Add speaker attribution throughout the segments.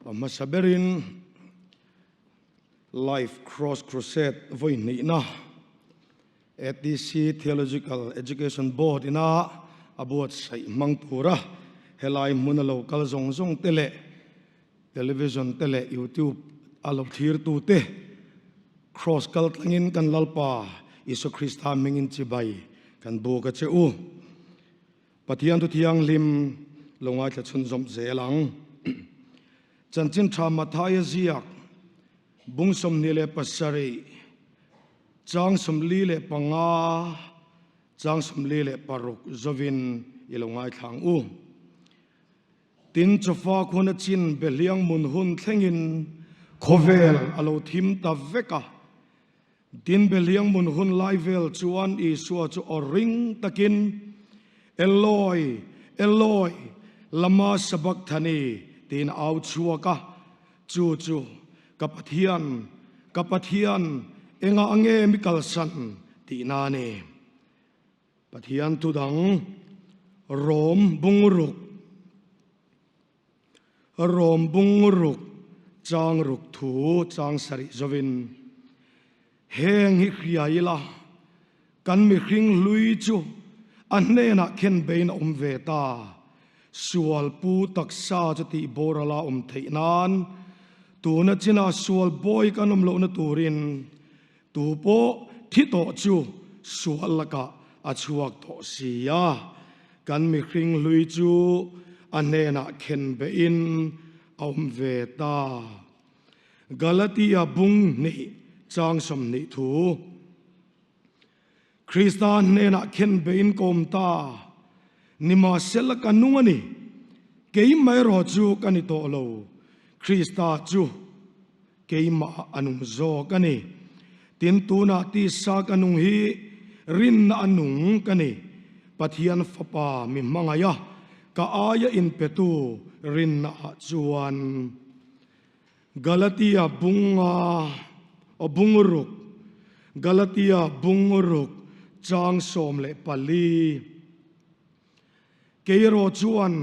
Speaker 1: A hmasa berin Life Cross Crusade vawi hnihna ATC Theological Education Board ina a buatsaih hmang tura helai hmuna lo kal zawng zawng te leh Television te leh YouTube a lo thirtu te Cross kal tlangin kan Lalpa Isua Krista hmingin chibai kan buk a che u. Pathian thu thianghlim lo ngaithla chhunzawm zel ang. Chanchin tha Mathaia ziak bung 27, chang 45, chang 46 zawin i lo ngaithla ang u. Tin, chawfa khuan a chin behliang mun hun thlengin khawvel a lo thim ta vek a. Tin, behliang mun hun lai vel chuan Isua chu aw ring takin, Eloi, Eloi, lama sabachthani? tiin a au chhuak a. Chu chu, Ka Pathian, ka Pathian, engah nge mi kalsan? tihna a ni. Pathian thu dang, Rom bungruk, Rom bungruk chang ruk thu chang sarih zovin, Heng hi hria ila, kan mihring hlui chu a hnenah khen bein a awm ve ta, sual pu taksa chu tih borala awm theih nan, tuna chinah sual bawi kan awm lohna turin Tu pawh thi tawh chu sual lakah a chhuak tawh si a, kan mihring hlui chu a hnenah khen behin a awm ve ta. Galatia bung hnih chang 20 thu, Krista hnenah khen behin ka awm ta, nimahsela ka nung a ni, keimah erawh chu ka ni tawh lo, Krista chu Keimah a nung zawk a ni. Tin, tunah tisa ka nung hi rinna a nung ka ni. Pathian Fapa mi hmangaih a, ka aia inpetu rinna ah chuan. Galatia bunga aw bungruk, Galatia bungruk chang 14. Kei erawh chuan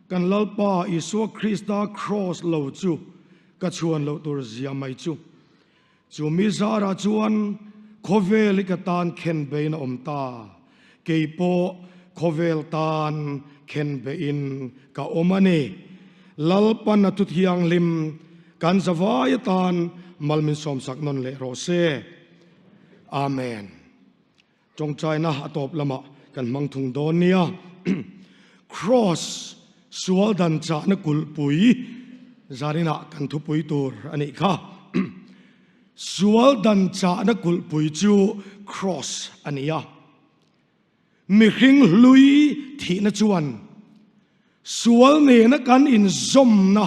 Speaker 1: kan Lalpa Isua Krista Kraws lo chu ka chhuan loh tur zia mai chu. Chu mi zarah chuan khawvel hi ka tan khen bein a awm ta. Kei pawh khawvel tan khen bein ka awm a ni. Lalpan a thu thianghlim kan zavai atan mal min sawmsak nawn leh rawh se. Amen. Tawngtaina a tawp lamah kan hmang thung dawn nia. Kraws sual dan chahna kulhpui zaninah kan thupui tur a nih kha. Sual dan chahna kulhpui chu kraws a ni a. Mihring hlui thihna chuan sual nena kan inzawmna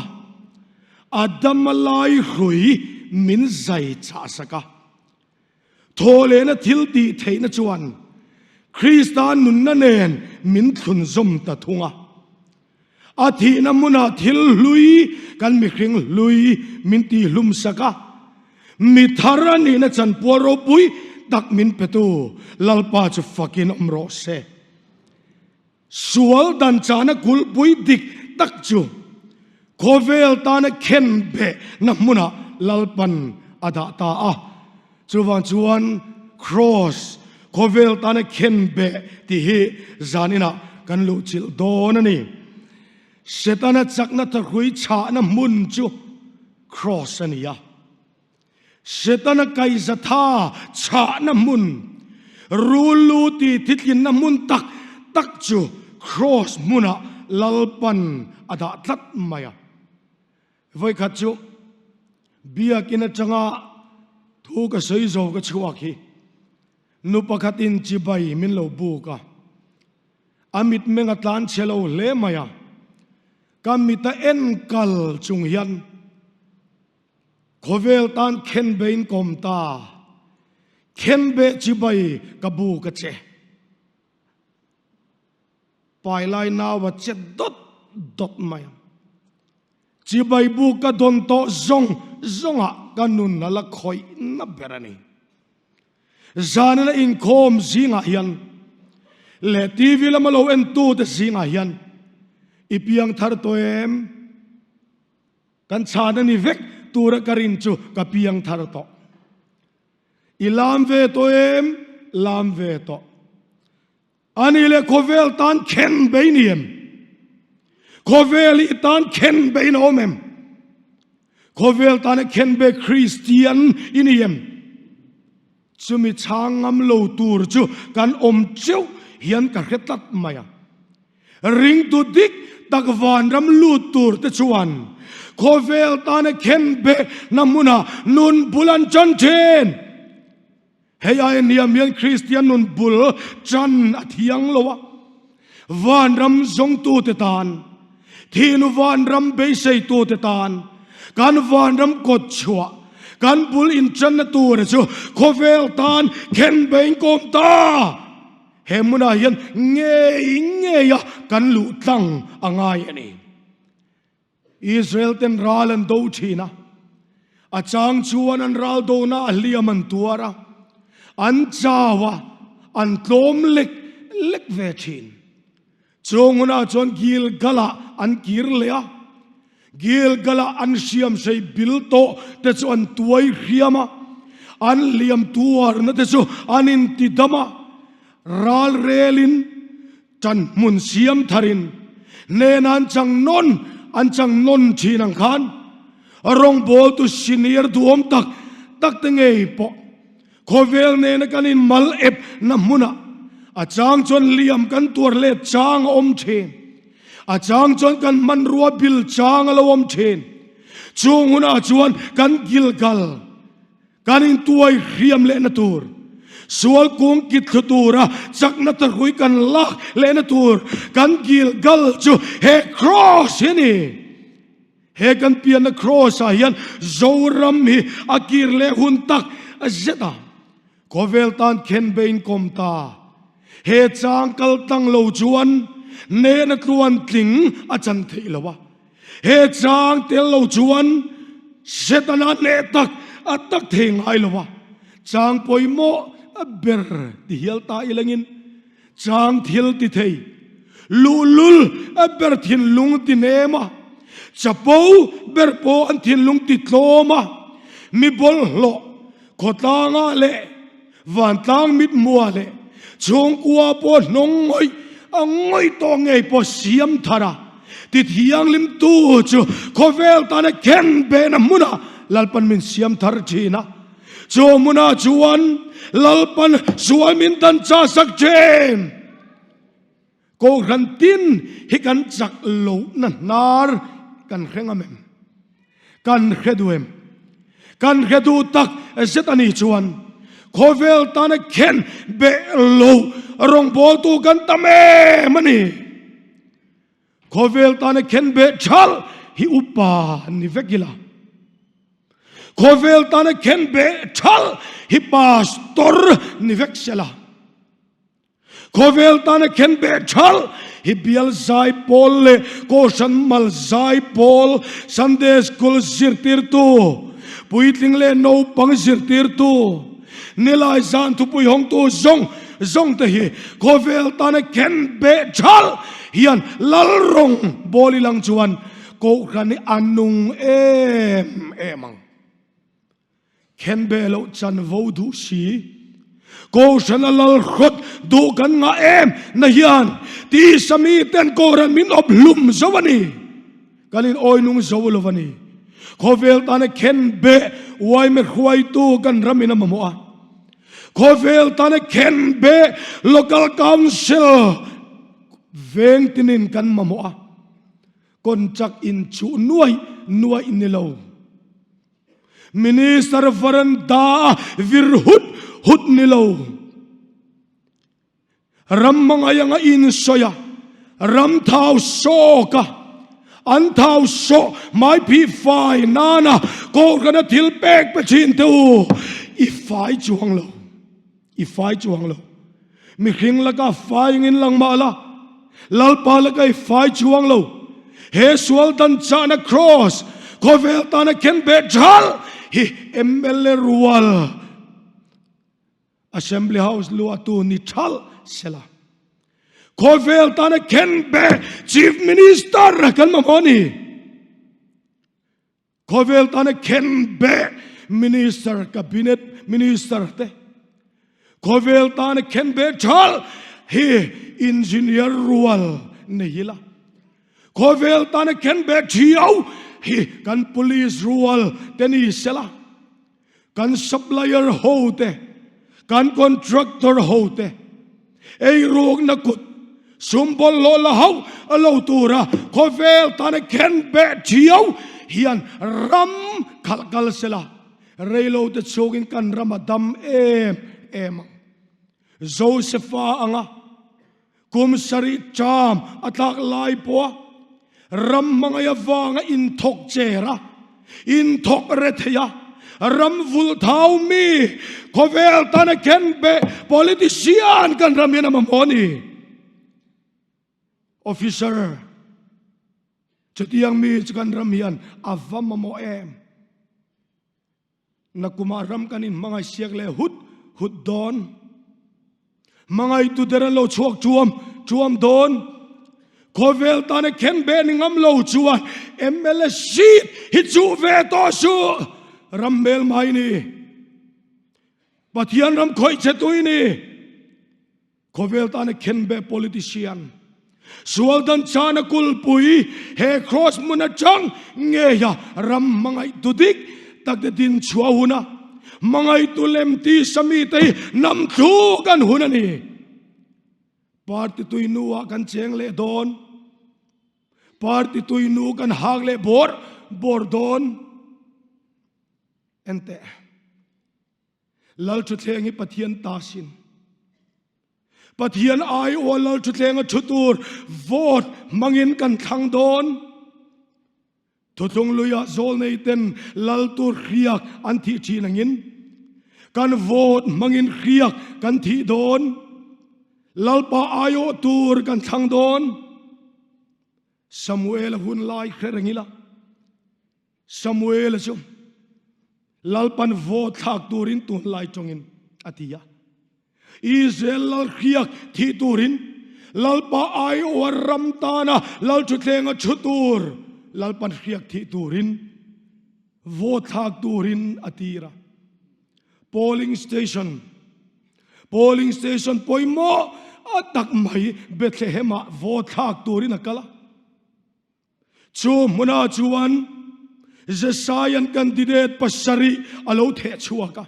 Speaker 1: Adama lai hrui min zai chahsak a. Thawhlehna thil tih theihna chuan Krista nunna nen min thlunzawm ta thung a. A thihna hmunah thil hlui kan mihring hlui min tihlum sak a, mi thar a nihna chanpual ropui tak min petu Lalpa chu fakin awm rawh se. Sual dan chahna kulhpui dik tak chu khawvel tana khen behna hmunah Lalpan a dah ta a. Chuvang chuan Kraws, khawvel tana khen beh tih hi zaninah kan luhchilh dawn a ni. Setana chakna thahrui chhahna hmun chu Kraws a ni a. Setana kaihzatha chhahna hmun, rul lu ti thitlinna hmun tak tak chu Kraws hmunah Lalpan a dah tlat mai a. Vawikhat chu biakin atanga thu ka sawi zo ka chhuak hi nu pakhatin chibai min lo buk a, a mitmeng a tlan chhe lo hle mai a, ka mit a en kal chung hian Khawvel tan khen bein kawm ta, khen beh chibai ka bu ka che. Pai lai nau a che dawt dawt mai ang. Chibai bu ka dawn tawh zawng zawngah ka nun a la khawih na ber a ni. Zanina inkhawm zingah hian leh TV lama lo entute zingah hian i piang thar tawh em? Kan chhan a ni vek tura ka rin chu ka piang thar tawh. I lam ve tawh em? Lam ve tawh. A ni leh khawvel tan khen bei ni em? Khawvel i tan khen bei na awm em? Khawvel tana khen be Kristian i ni em? Chumi chhang ngam lo tur chu kan awm cheuh hian ka hre tlat mai a. Ringtu dik tak vanram lut tur te chuan khawvel tana khen be na hmunah nun bul an chan thin. Hei aia hniam hian Kristian nun bul chan a thiang lo a, vanram zawngtute tan, thihnu vanram beiseitute tan, kan vanram kawt chhuah, kan bul inchanna tura chu khawvel tan khenbei inkawm ta. He hmunah hian ngei ngeia kan luh tlang a ngai a ni. Israel ten ral an do thin a, a chang chuan an ral dona a hliam an tuar a, an chau a, an tlawm lek lek ve thin. Chung hunah chuan Gilgal-ah an kir leh a, Gilgal-ah an hriamhrei bil tawh te chu an tuai hriam a, an hliam tuarna te chu an intidam a, ral relin Ṭan hmun siam tharin hnena an chang nawn an chang nawn ṭhin ang khan rawngbawltu senior duhawm tak tak te ngei pawh khawvel nena kan inmal ep na hmunah a chang chuan liam kan tuar let chang a awm ṭhin. A chang chuan kan hmanrua bil chang a lo awm ṭhin. Chung hunah chuan kan Gilgal Kan intuai hriam lehna tur, sual kung kit thlu tura chakna tarhui kan lak lehna tur kan Gilgal chu he Kraws hi a ni. He kan pianna Kraws ah hian Zoram hi a kir leh hun tak zet a, khawvel tan khenbein kawm ta. He chang kal tlang lo chuan nena tluan tling a chan theih lo a. He chang tel lo chuan Setana hneh tak a tak thei ngai lo a, chang pawimawh ber ti hial ta ilangin chang thil ti thei, luhlul ber thinlung ti nem a, chapo ber pawh an thinlung ti tlawm a, mi bawlhhlawh khawtlangah leh Vantlang mithmua leh chhungkua pawh hnawng ngawih a ngawih tawh ngei pawh siam thar a, ti thianghlim tu chu khawvel tana khen behna hmunah Lalpan min siam thar thin a, chu hmunah chuan Lalpan sual min dan chah sak thin. Kohhran tin hi kan chak lohna hnar kan hre ngam em? Kan hre duh em? Kan hre duh tak zet a nih chuan khawvel tana khen beh loh rawngbawltu kan tam em a ni. Khawvel tana khen beh thalh hi upa ni vek ila. Khawvel tana khen beh thalh hi pastor ni vek sela. Khawvel tana khen beh thalh hi bial zai pawl leh Kohhran mal zai pawl, Sunday School zirtirtu, puitling leh naupang zirtirtu, nilai zan thupui hawngtu zawng zawng te hi khawvel tana khen beh thalh hian Lalrawng bawl i lang chuan Kohhran hi a nung em em ang. Khenbeh loh chanvo duh si. Kohhran a lal hrawt duh kan ngah em na hian tisa mi ten Kohhran min awp hlum zo a ni. Kan in awi nung zo lo a ni. Khawvel tana khenbeh uaime hruaitu kan ram in a mamawh a. Khawvel tana khenbeh Local Council veng tinin kan mamawh a. Contract in chuh nuaih nuaih ni lo. Minister varanda a vir hut hut ni lo. Ram hmangaih anga insawi a, ram thau sawk a, an thau sawh hmaiphih fai nana Kohhrana thil pek pe thin te u, i fai chuang lo. I fai chuang lo. Mihring laka fai ingin lang mah la, Lalpa laka i fai chuang lo. He sual dan chahna Kraws, khawvel tana khen beh thal hi mla rual Assembly House luahtu ni thal sela. Khawvel tana khen beh Chief Minister kan mamawh a ni. Khawvel tana khen beh Minister Cabinet Minister te, khawvel tana khen beh thal hi Engineer rual nei ila. Khawvel tana khen beh thiau hi kan Police rual te ni sela. Kan supplier ho te, kan contractor ho te, eirukna kut sum bawlhhlawh la hauh a lo tura khawvel tana khen beh thiau hian ram khalh kal sela, reilo te chhungin kan ram a dam em em ang. Josefa anga Kum sarih ṭam a tlak lai pawha ram hmangaih avanga inthawk cher a, inthawk re thei a, ram vulh thau mi khawvel tana khen beh politician kan ram hian a mamawh a ni. Officer chutiang mi chu kan ram hian a va mamawh em? Nakumah ram kan inhmangaih siak leh hut hut dawn. Hmangaihtu der an lo chhuak chuam chuam dawn. Khawvel tana khen beh ni ngam lo chuan mla seat hi chuh ve tawh suh. Ram hmel mai ni. Pathian ram khawih che tui ni. Khawvel tana khenbeh politician, sual dan chana kulpui he cross hmun atang ngeia ram hmangaihtu dik tak te din chhuah huna hmangaihtu lem tisa mite hi nam thluk an hun a ni. Party tuinu ah kan cheng leh dawn. Party tuinu kan hak leh bawr bawr dawn. Enteh. Lalthuthleng hi Pathian ta sin. Pathian aiawha Lalthuthleng a thu tur vote hmangin kan thlang dawn. Thuthlung luiah zawl nei ten lal tur hriak an thih thin angin kan vote hmangin hriak kan thih dawn. Lalpa aiawh tur kan thlang dawn. Samuel-a hun lai hre reng ila. Samuel-a chu Lalpan vote thlak turin tunlai tawngin a ti a. Israel lal hriak thih turin Lalpa aiawha ram tana lal thuthleng a thu tur Lalpan hriak thih turin vote thlak turin a tir a. Polling station Polling station pawimawh a tak mai Bethlehem-ah vote thlak turin a kal a. Chu hmunah chuan Jesaia'n candidate pasarih a lo theh chhuak a.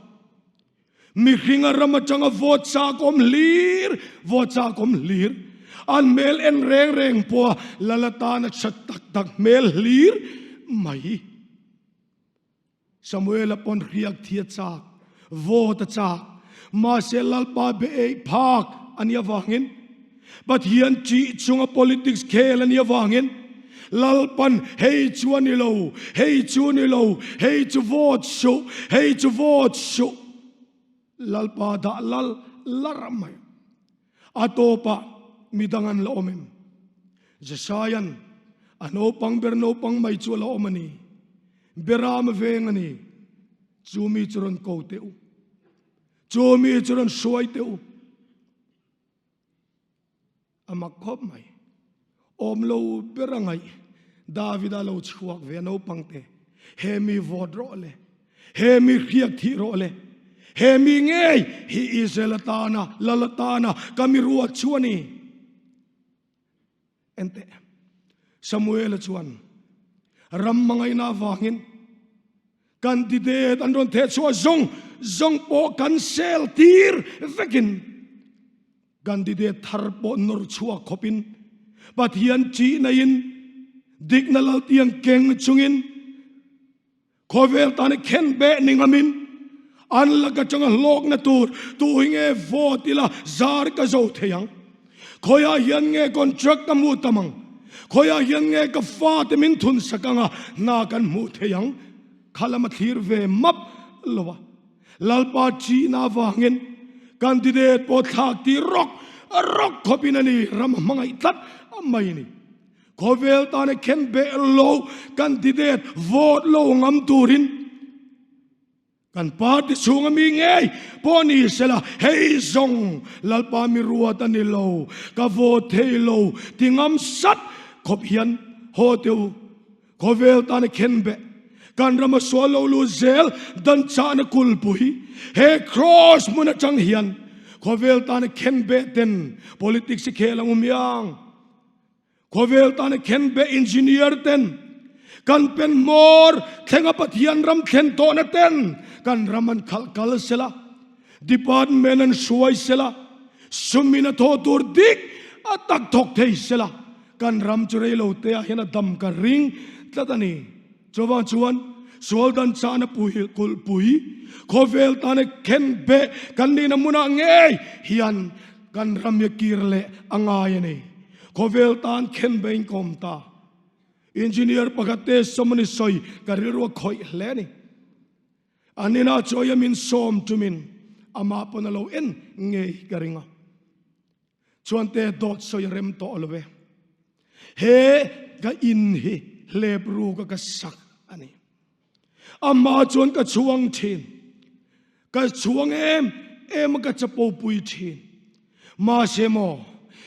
Speaker 1: Mihringa ram atanga vote chak awm hlir, vote chak awm hlir, an hmel en reng reng pawha lal atana tha tak tak hmel hlir mai. Samuela pawn hriak thi a chak, vote a chak, mahse Lalpa be eih phak a nih avangin, Pathian ṭih chunga politics khel a nih avangin, Lalpan hei chu a ni lo, hei chu a ni lo, hei chu vote suh, hei chu vote suh, Lalpa dah lal lar mai. A tawpah midang an la awm em? Jesaia'n a naupang ber naupang mai chu a la awm a ni. Beram a veng a ni. Chu mi chu rawn ko teh u. Chu mi chu rawn hruai teh u. A mak khawp mai. Awm lo ber a ngaih. Davida lo chhuak ve a naupang te. He mi vote rawh le. He mi hriak thih rawh le. He mi ngei hi Israel atana, Lal atana ka mi ruat chu a ni. Enteh, Samuela chuan ram hmangaihna avangin candidate an rawn theh chhuah zawng zawng pawh kan sel tir vekin candidate thar pawh nawr chhuak khawpin Pathian ṭih naiin dikna laltiang keng chungin Khawvel tana khen beh ni ngamin an lak atanga hlawkna tur tu hi nge vote ila zar ka zo thei ang? Khawiah hian nge contract ka hmuh tam ang? Khawiah hian nge ka fate min thun sak anga hna kan hmuh thei ang? Kha lama thlir ve map lo a, Lalpa ṭihna avangin candidate pawh thlak tir rawk rawk khawpin a ni ram a hmangaih tlat mai a ni. Khawvel tana khen beh lo candidate vote lo ngam turin kan party chhunga mi ngei pawh ni sela hei zawng Lalpa mi ruat a ni lo, ka vote thei lo ti ngam sat khawp hian haw teh u. Khawvel tana khen beh. Kan rama sual lo lut zel dan chahna kulpui he Kraws hmun atang hian khawvel tana khenbeh ten politics hi khel ang u miang. Khawvel tana khenbeh engineer ten kan pen hmawr thlenga Pathian ram thlen tawhna ten kan ram an khalh kal sela, department an hruai sela, sumin a thaw tur dik a tak thawk thei sela kan ram chu reilo te ah hian a dam ka ring tlat a ni. Chuvang chuan sual dan chahna pui kulhpui khawvel tana khen beh kan nihna hmunah ngei hian kan ram hi kir leh a ngai a ni. Khawvel tan khen beh in ka awm ta. Engineer pakhat te sawmani sawi ka rilru a khawih hle a ni. An inah chawi a min sawm tumin amah pawn a lo en ngei ka ring a. Chuan te dawt sawi rem tawh lo ve. He ka in hi hlep ru ka ka sak a ni. Amah chuan ka chhuang thin. Ka chhuang em em a ka chapo pui thin. Mahse maw,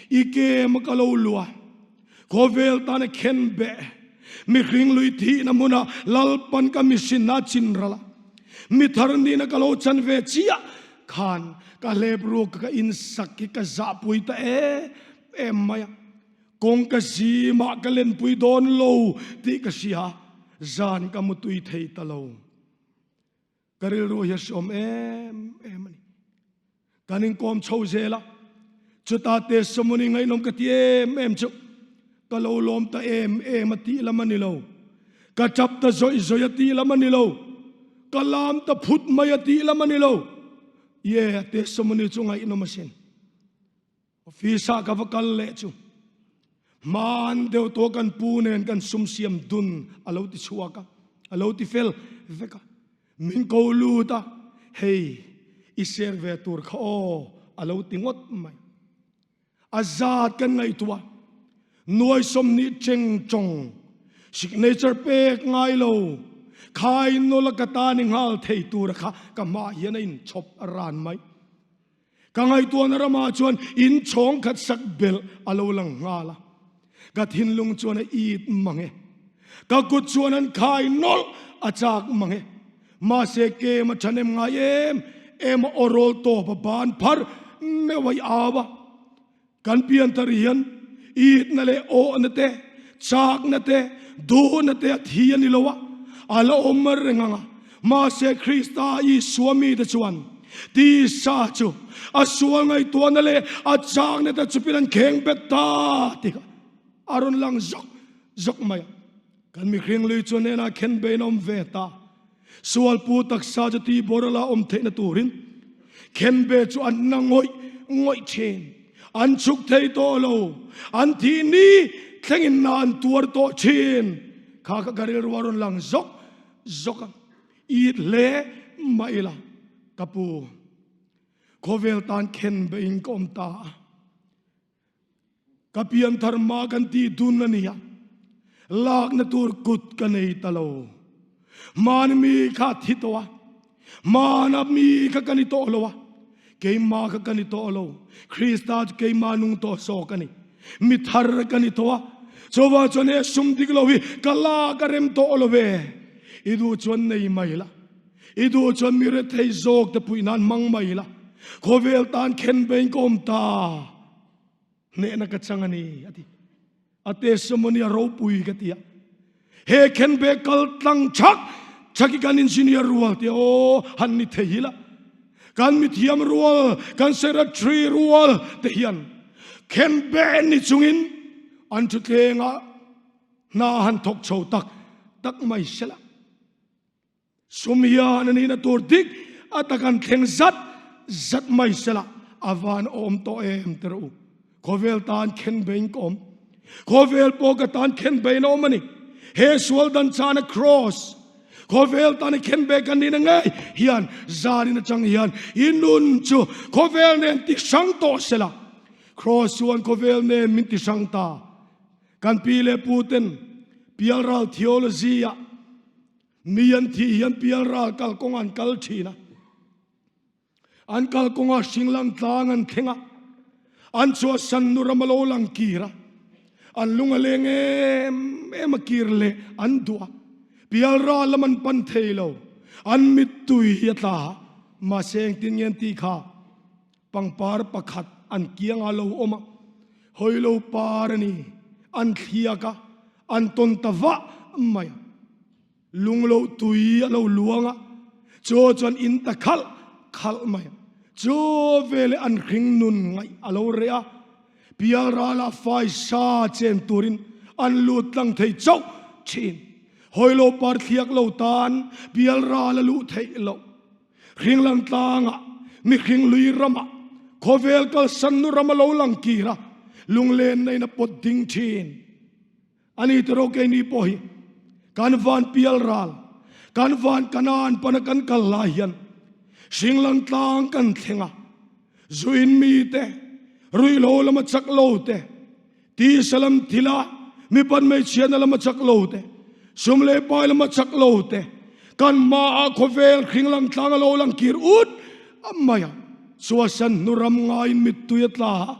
Speaker 1: i ke ma ka lo lua. Khawvel tana khen beh mihring lui thihna hmuna Lalpan ka mihrinna a chin ral a, mi thar nihna ka lo chan ve chiah khan ka hlep ruk ka insak hi ka zahpui ta em em mai a, kawng ka zimah ka lenpui dawn lo tih ka hria, zan ka mutui thei ta lo. Ka rilru hi a hriawm em em a ni. Kan inkawm chho zel a, chuta testimony ngaihnawm ka ti em em chu ka lo lawm ta em em a tih lam a ni lo. Ka tap ta zawih zawih a tih lam a ni lo. Ka lam ta phut mai a tih lam a ni lo. Ye, testimony chu ngaihnawm asin. Office ah ka va kal leh chu hman deuh tawh kan pu nen kan sum siam dun a lo ti chhuak a, a lo ti fel vek a, min ko lut a, hei i share ve tur kha aw a lo ti ngawt mai. A zat kan ngaihtuah nuai 20 cheng chawng signature pek ngai lo khai nawlh a ka ta ni nghal thei tur kha ka hmaah hian a inchhawp a ran mai. Ka ngaihtuahna ramah chuan in chhawng khat sak belh a lo lang nghal a, ka thinlung chuan a it mang e. Ka kut chuan an khai nawlh a chak mang e. Mahse kem a thanem ngai em em a aw rawl tawp a ban phar meuh a i au a. Kan pianthar hian itna leh awhna te, chakna te, duhna te a thi a ni lo a, a la awm reng ang a. Mahse Krista Isua mite chuan tisa chu a sual ngaihtuahna leh a chakna te chupin an kheng bet ta tih kha a rawn lang zawk zawk mai a. Kan mihring lui chu hnenah khen bein a awm ve ta. Sualpu taksa chu tihboral a awm theihna turin khenbe chu an na ngawih ngawih thin. An chhuk thei tawh lo. An thih ni thlengin na an tuar tawh thin. Kha kha ka rilru a rawn lang zawk zawk a. It hle mah ila ka pu. Khawvel tan khenbe in ka awm ta a. Ka pianthar mah kan tih dun a nia, lakna tur kut ka nei ta lo. Hmana mi kha a thi tawh a, hmana mi kha ka ni tawh lo a, keimah kha ka ni tawh lo. Krista chu keimah nung tawh zawk a ni. Mi thar ka ni tawh a, chuvang chuan he sum dik lo hi ka lak a rem tawh lo ve. I duh chuan nei mai la. I duh chuan mi rethei zawk te puih nan hmang mai la, khawvel tan khen bein ka awm ta, hnehna ka chang a ni, a ti. A testimony a ropui ka ti a. He khen be kal tlang chak chak i kan engineer rual te aw han ni thei hi la. Kan mithiam rual, kan secretary rual te hian khen be ni chungin an thutlengah hna han thawk chho tak tak mai sela. Sum hian a nihna tur dik a tak an thleng zat zat mai sela a van awm tawh em ti rawh u. Khawvel tan khen bein ka awm. Khawvel pawh ka tan khen bein a awm a ni. He sual dan chana kraws khawvel tan i khen be kan nihna ngei hian zanin atang hian i nun chu khawvel nen ti hrang tawh sela. Kraws chuan khawvel nen min ti hrang ta. Kan pi leh pu ten pialral theology ah Mi an thih hian pialral kalkawng an kal thin a, an kalkawngah hringlang tlang an thleng a, an chhuahsan nu ram a lo lang kir a, an lung a leng em em a kir leh an duh a. Pialral lam an pan thei lo. An mittui hi a tla. Mahse engtin nge an tih kha? Pangpar pakhat an kiang a lo awm a, hawi lo par a ni. An thliak a, an tawn ta vah mai a. Lung lo tui a lo luang a, chaw chuan in ta khalh khalh mai a. Chaw veleh an hring nun ngaih a lo reh a, Pialralah faisa chen turin an lut tlang thei chauh thin. Hawilo par thliak lo tan pialral a luh theih loh. Hringlang tlangah, mihring lui ramah, khawvel kalsan nu ram a lo lang kir a, lunglen na in a pawt ding thin. A ni tiro keini pawh hi kan van pialral, kan van Kanaan pana kan kal lai hian hringlang tlang kan thleng a, zuin mite, ruihhlo lama chak lo te, tisa lam thila mipat hmeichhiatna lama chak lo te, sum leh pai lama chak lo te, kan hmaah khawvel hringlang tlang a lo lang kir ut a mai a, chhuahsan hnu ram ngaiin mittui a tla a,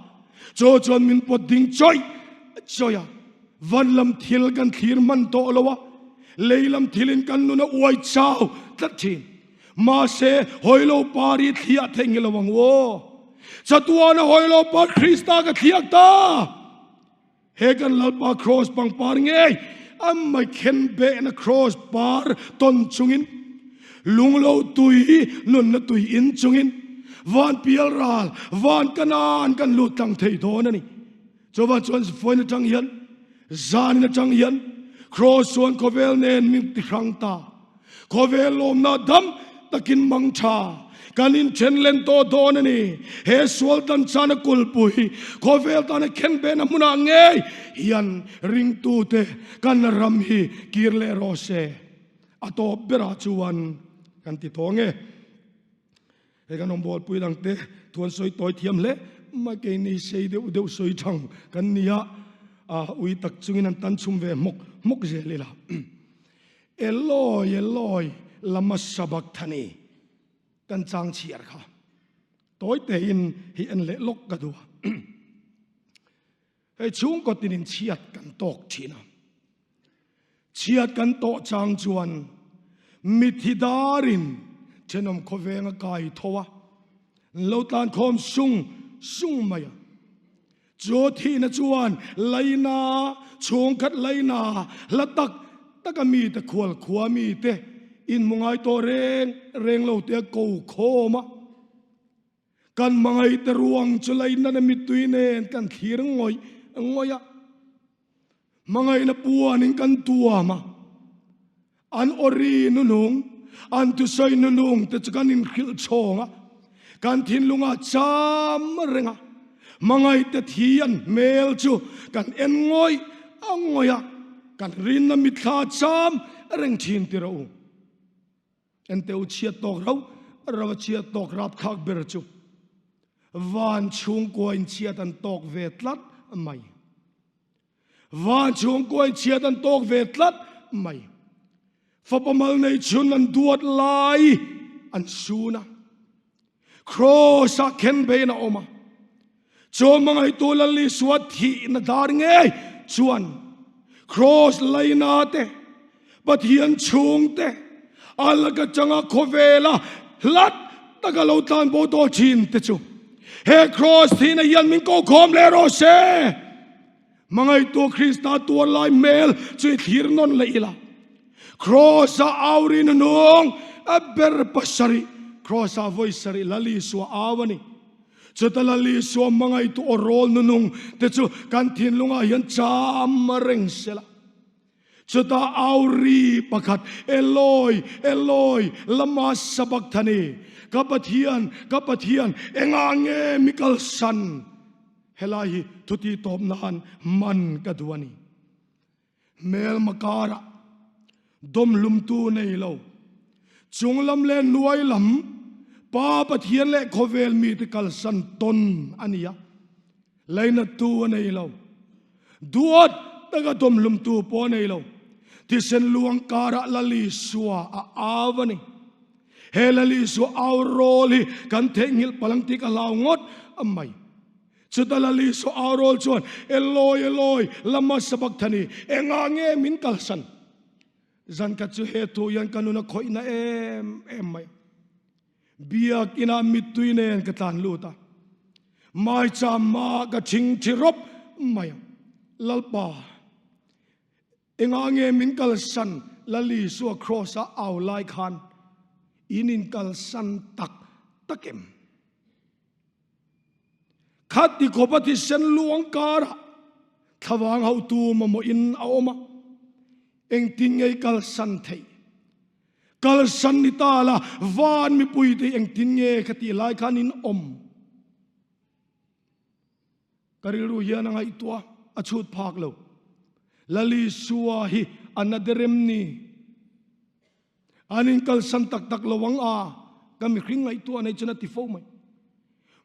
Speaker 1: Chaw chuan min pawt ding chawih chawih a, van lam thil kan thlir hman tawh lo a, lei lam thilin kan nun a uai chau tlat thin. Mahse, hawilo par hi thliah theih nge lo ang aw. Chatuana hawilo par Krista ka thliak ta! He kan Lalpa Kraws pangpar ngei a mai khen behna Kraws par tawn chungin, lunglo tui nunna tui in chungin, van pial ral, van Kanaan kan lut tlang thei dawn a ni. Chuvang chuan vawiin atang hian, zanin atang hian Kraws chuan khawvel nen min ti hrang ta. Khawvel lawmna dam takin mang tha kan inthen len tawh dawn a ni. He sual dan chana kulpui khawvel tana khen behna hmunah ngei hian ringtute kan ram hi kir leh rawh se. A tawp berah chuan kan ti tawh nge. Hei kan awmbawl-pui dangte thu an sawi tawi thiam hle mai, keini sei deuh deuh sawi thang kan ni a, ui tak chungin an tan chhum ve hmawk hmawk zel ila. Eloi, Eloi, lama sabachthani kan chang chhiar kha tawi tein hi en leh lawk ka duh a. Hei chhungkaw tinin chhiat kan tawk thin a, chhiat kan tawh chang chuan mithi darin thenawm khawveng a kai tho a, an lo tlan khawm sung sung mai a. Chu thihna chuan laina, chhungkhat laina hla tak taka mite khual khua mite inhmu ngai tawh reng reng lo te a ko khawm a. Kan hmangaihte ruang chu lainat a mittui nen kan thlir ngawih ngawih a, hmangaihna puanin kan tuam a, an awri nunung, an thusawi nunung te chu kan inhrilh chhawng a, kan thinlungah cham reng a, hmangaihte thi an hmel chu kan en ngawih ngawih a, kan rinna mitthla cham reng thin ti rawh u. Ente u chhiat tawk rau rau a chhiat tawk rapthlak ber chu van chhungkua in chhiat an tawk ve tlat mai. Van chhungkua in chhiat an tawk ve tlat mai. Fapa mal nei chhun an duat lai an sun a. Kraws ah khen bein a awm a. Chu hmangaihtu Lal Isua thihna dar ngei chuan Kraws laina te, Pathian chhung te, a laka changa khawvela hlat taka lo tlan bo tawh thin te chu he Kraws thihna hian min ko khawm leh rawh se. Hmangaihtu Krista tuar lai hmel chu i thlir nawn leh ila. Kraws-a au ri nunung a ber pasarih, Kraws-a vawi sarih Lal Isua au a ni. Chuta Lal Isua hmangaihtu aw rawl nunung te chu kan thinlungah hian cham reng sela. Chuta au ri pakhat, Eloi, Eloi, lama sabachthani, Ka Pathian, ka Pathian, engah nge mi kalsan? Helai hi thuti tawp nan man ka duh a ni. Hmelma karah dawmhlumtu nei lo, chunglam leh hnuai lam Pa Pathian leh khawvel mite kalsan tawn a ni a, lainattu a nei lo, duat taka dawmhlumtu pawh a nei lo, thisen luang karah Lal Isua a au a ni. He Lal Isua au rawl hi kan theihnghilh palang tih ka hlau ngawt mai. Chuta Lal Isua au rawl chuan, Eloi, Eloi, lama sabachthani, engah nge min kalsan? Zan khat chu he thu hian ka nun a khawihna em em mai. Biak inah mittui nen ka tlan lut a, maicham mah ka thing thi rawp mai a. Lalpa, engah nge min kalsan Lal Isua Kraws-a au lai khan in inkalsan tak tak em? Khati khawpa thisen luang karah thlavang hautu mamawhin a awm a, engtin nge i kalsan theih? Kalsan ni ta la, van mipuite engtin nge ka tih lai khan in awm? Ka rilru hian a ngaihtuah a chhut phak lo. Lalisua hi a na derem ni. An inkalsan tak tak lo ang a, ka mihring ngaihtuah nei chuan a ti fo mai.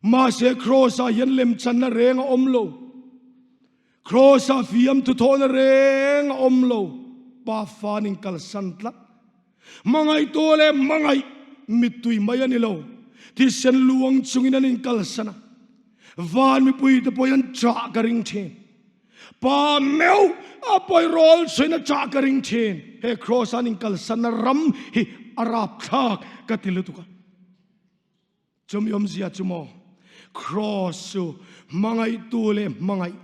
Speaker 1: Mahse Kraws-ah hian lemchanna reng a awm lo. Kraws-ah fiam thuthawhna reng a awm lo. Pa fa an inkalsan tlat. Hmangaihtu leh hmangaih mittui mai a ni lo. Thisen luang chungin an inkalsan a. Van mipuite pawhin an chah ka ring thin. Pa meuh a pawi rawl sawiin a chah ka ring thin. He Kraws an inkalsanna ram hi a rapthlak ka ti lutuk a. Chumi awmzia chu maw? Kraws chu hmangaihtu leh hmangaih,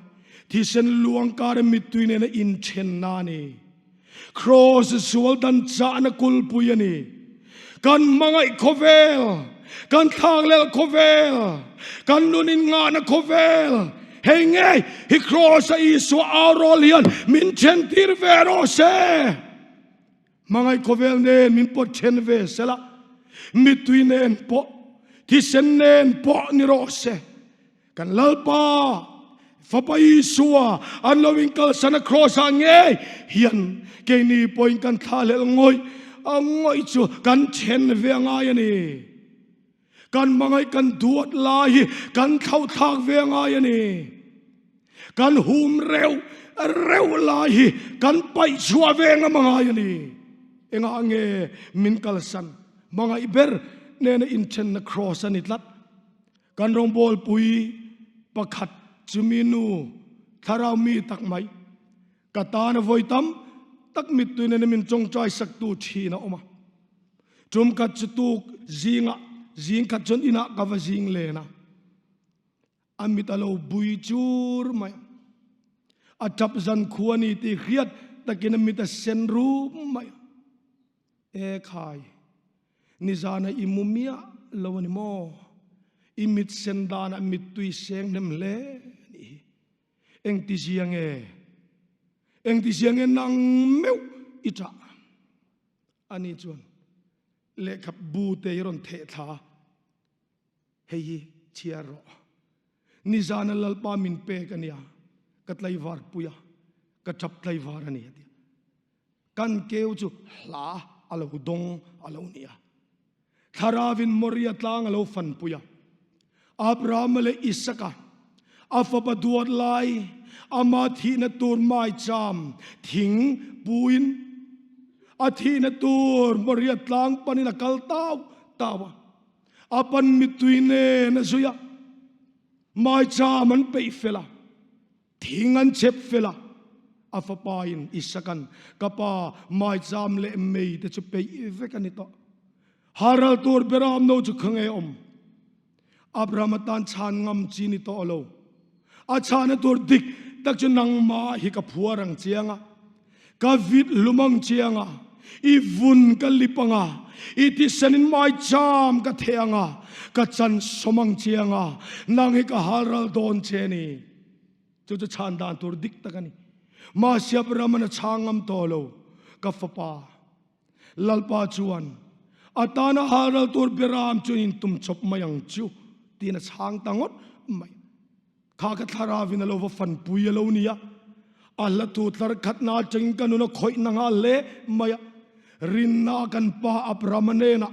Speaker 1: thisen luang kara mittui nena inthenna a ni. Kraws sual dan chahna kulpui a ni. Kan hmangaih khawvel, kan thlakhlelh khawvel, kan nun innghahna khawvel, hei ngei hi Kraws-a Isua au rawl hian min then tir ve rawh se. Hmangaih khawvel nen min pawt then ve sela, mittui nen pawh, thisen nen pawh ni rawh se. Kan Lalpa, Fapa Isua an lo inkalsan a Kraws-ah ngei hian keini pawhin kan thlahlel ngawih a ngawih chu kan then ve a ngai a ni. Kan hmangaih kan duat lai hi kan thlauhthlak ve a ngai a ni. Kan hum reuh reuh lai hi kan paih chhuah ve ngam a ngai a ni. Engah nge min kalsan hmangaih ber nena inthenna Kraws a ni tlat. Kan rawngbawlpui pakhat chumi nu thlarau mi tak mai, ka tana vawi tam tak mittui nena min tawngtai saktu thin a awm a. Tum khat chu tuk zingah, zing khat chuan inah ka va zing len a, a mit a lo bui chur mai a. A tap zan khua ni tih hriat takin a mit a sen rum mai a. E khai, nizana i mu miah lo a ni maw? I mit sen danah mittui seng hnem hle a nih hi. Engtizia nge? Engtizia nge nang meuh i ṭah? Ani chuan lehkha bu te i rawn theh thla a, hei hi chhiar rawh. Nizana Lalpa min pek a nia, ka tlaivar pui a, ka ṭap tlaivar a ni a ti a. Kan keu chu hla a lo dawng a lo ni a. Thlarauin Moria tlang a lo fanpui a. Abrahama leh Isaka, a fapa duat lai, ama thihna tur maicham thing puin a thihna tur Moria tlang panin a kal tau tau a. A pan mittui nen a zui a, maicham an peih fel a. Thing an chep fel a, a fapain Isaka'n, Ka pa, maicham leh mei te chu peih vek a ni tawh. Haral tur beram no chu kha nge awm? Abraham atan chhan ngam chi ni tawh lo. A chhana tur dik tak chu nangmah hi ka phuar ang chiang a, ka vit hlum ang chiang a, i vun ka lip ang a, i thisenin maicham ka theh ang a, ka chan sawm ang chiang a, nang hi ka halral dawn che ni. Chu chu chhan dan tur dik tak a ni. Mahse Abraham-an a chhang ngam tawh lo, Ka fapa, Lalpa chuan a tana halral tur Beram chuan in tum chawp mai ang chu, tiin a chhang ta ngawt mai. Kha ka thlarauin a lo va fanpui a lo ni a, a hla thu tlar khatna atangin ka nun a khawih na nghal hle mai a. Rinna kan pa Abrahama hnenah,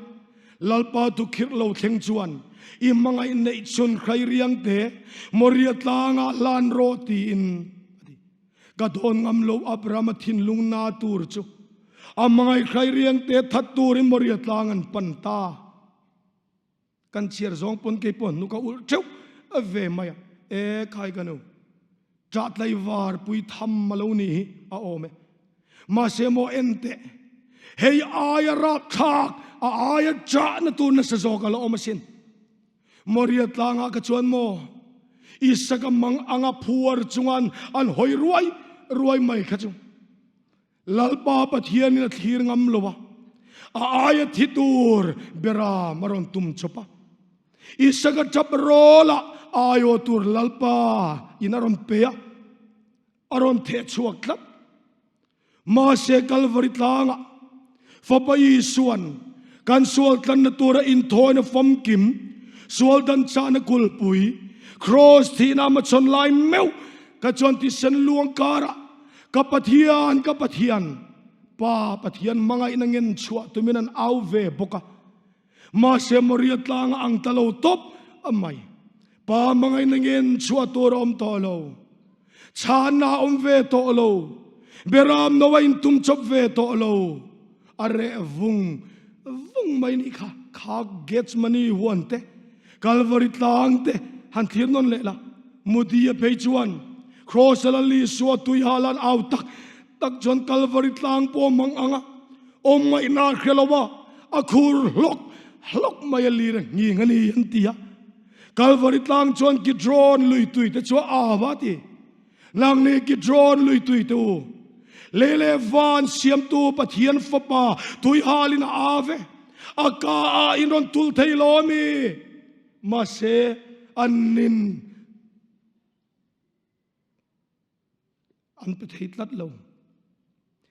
Speaker 1: Lalpa thu khirh lo thleng chuan i hmangaih neih chhun hrai riang te Moria tlangah hlan rawh tiin a ti. Ka dawn ngam lo Abrahama thinlung na tur chu a hmangaih hrai riang te that turin Moria tlang an pan ta. Kan chhiar zawng pawn kei pawh hnuk a ulh theuh ve mai a, e khai ka nu, ṭah tlaivar pui tham a lo nih hi a awm e. Mahse maw en teh. Hei aia rapthlak, a aia chahna tur nasa zawk a la awm asin. Moria tlangah ka chuan maw? Isaka mang anga phuar chungan an hawi ruai ruai mai kha chu. Lalpa Pathianin a thlir ngam lo a, a aia thi tur Beram a rawn tum chawp a. Isaka tap rawlah aiaw tur Lalpa in a rawn pe a, a rawn theh chhuak tlat. Mahse Kalvari tlangah Fapa Isuan kan sual tlanna tura inthawina famkim, sual dan chahna kulpui, Kraws thihna hmachhawn lai meuh ka chuan thisen luang karah Ka Pathian, ka Pathian, Pa Pathian hmangaihna ngen chhuah tumin an au ve bawk a. Mahse Moria tlanga ang ta lo tawp a mai. Pa hmangaihna ngen chhuah tur a awm tawh lo. Chhanna a awm ve tawh lo. Beram no a intum chawp ve tawh lo. A reh vung vung mai nih kha. Kha Gethsemane huan te, Kalvari tlang te han thlir nawn leh la. Mudi a phei chuan Kraws a Lal Isua tui hal an au tak tak chuan Kalvari tlang pawh a mang ang a. Awm ngaihna a hre lo a, a khur hlawk hlawk mai a lir a nghing a ni an ti a. Kalvari tlang chuan Kidron lui tui te chu a au a ti. Nangni Kidron lui tui te u, lei leh van siamtu Pathian fapa tui halin a au ve, a ka ah in rawn tul thei lo a mi? Mahse, an nin. An pe thei tlat lo.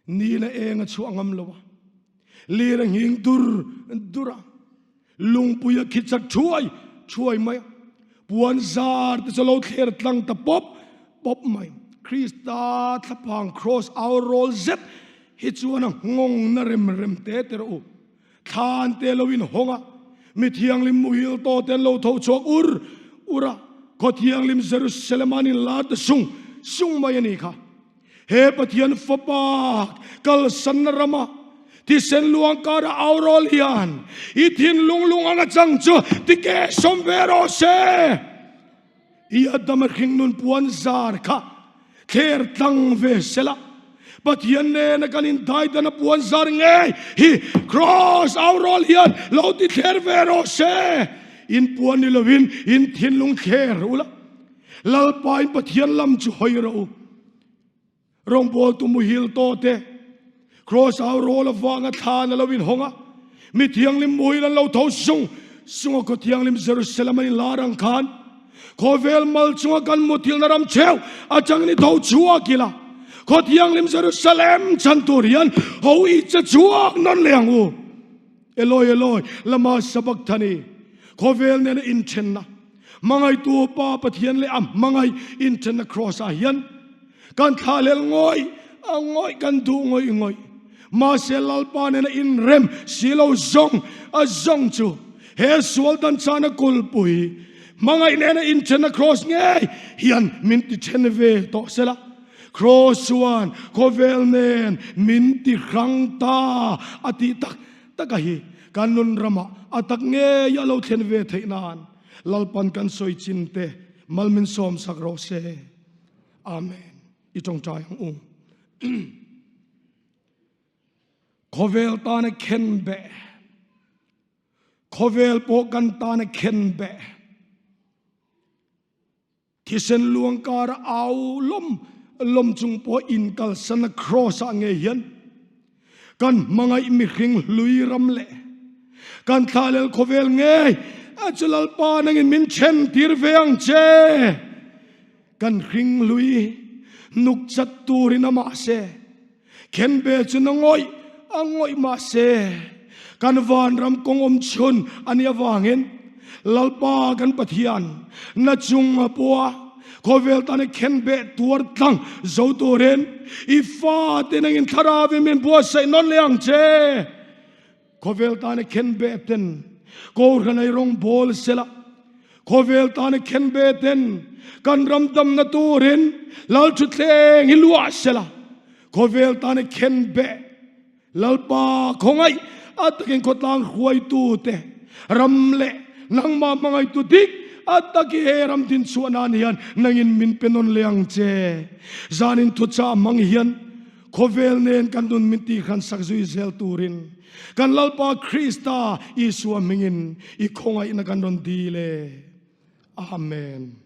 Speaker 1: Nila eng a chhuah ngam lo a. Lir a nghing dur dur a. Lungpui a khi chat thuai thuai mai a. Puan zar te chu lo thler tlang ta pawp pawp mai. Krista thlaphang cross au rawl zet hi chuan a nghawng na rem rem te te rawh u. Thlan te lo in hawng a, mi thianghlim muhil tawh te an lo tho chhuak ur ur a, khaw thianghlim Jerusalem an in lar ta sung sung mai a ni kha. He Pathian Fapa kalsanna rama thisen luang kara au rawl hian i thinlung lung anga chang chu tike sawm ve rawh se. I Adama hringnun puan zar kha thler tlang ve sela, Pathian nena kan indaidana puan zar ngei hi Kraws au rawl hian lo ti thler ve rawh se. In puan ni lovin in thinlung thler ula, Lalpa in Pathian lam chu hawi rawh u. Rawngbawltu muhil tawh te, Kraws au rawl avanga thlan a lo inhawng a, mi thianghlim muhil an lo tho sung sung a, khaw thianghlim Jerusalem an inlar ang khan khawvel mal chunga kan muthilna ram cheu atangin i tho chhuak ila, khaw thianghlim Jerusalem chhan tur hian ho i che chhuak nawn leh ang u. Eloi, Eloi, lama sabachthani, khawvel nena inthenna, hmangaihtu Pa Pathian leh a hmangaih inthenna Kraws ah hian kan thlahlel ngawih a ngawih kan duh ngawih ngawih. Mahse Lalpa nena inrem si lo zawng a zawng chu he sual dan chana kulpui hmangaih nena inthenna Kraws ngei hian min ti then ve tawh sela. Kraws chuan khawvel nen min ti hrang ta a tih tak tak a hi kan nun ramah a tak ngei a lo thlen ve theih nan Lalpan kan sawi chin te mal min sawm sak rawh se. Amen. I tawngtai ang u. Khawvel tana khen beh. Khawvel pawh kan tana khen beh. Thisen luang kara au lawm lawm chung pawh inkalsan a kraws ah ngei hian kan hmangaih mihring hlui ram leh kan thlalel khawvel ngei a chu Lalpa nangin min then tir ve ang che. Kan hring hlui nuk chat turin a mahse khenbe chu na ngawih a ngawih mahse kan vanram kawng awm chhun a nih avangin Lalpa kan Pathian na chung a pua khawvel tana khenbeh tuar tlang zo turin i fate nangin thlarauin min buatsaih nawn leh ang che. Khawvel tana khenbeh ten Kohhran ei rawng bawl sela, khawvel tana khenbeh ten kan ram damna turin Lalthutthleng hi luah sela, khawvel tana khenbeh Lalpa khawngaih a takin khawtlang hruaitu te ram leh nangmah hmangaihtu dik a taki he ram din chhuah nan hian nangin min pe nawn leh ang che. Zanin thuchah hmang hian. Khawvel nen kan nun min tihran sak zui zel turin kan Lalpa Krista Isua hmingin i khawngaihna kan rawn dil e. Amen.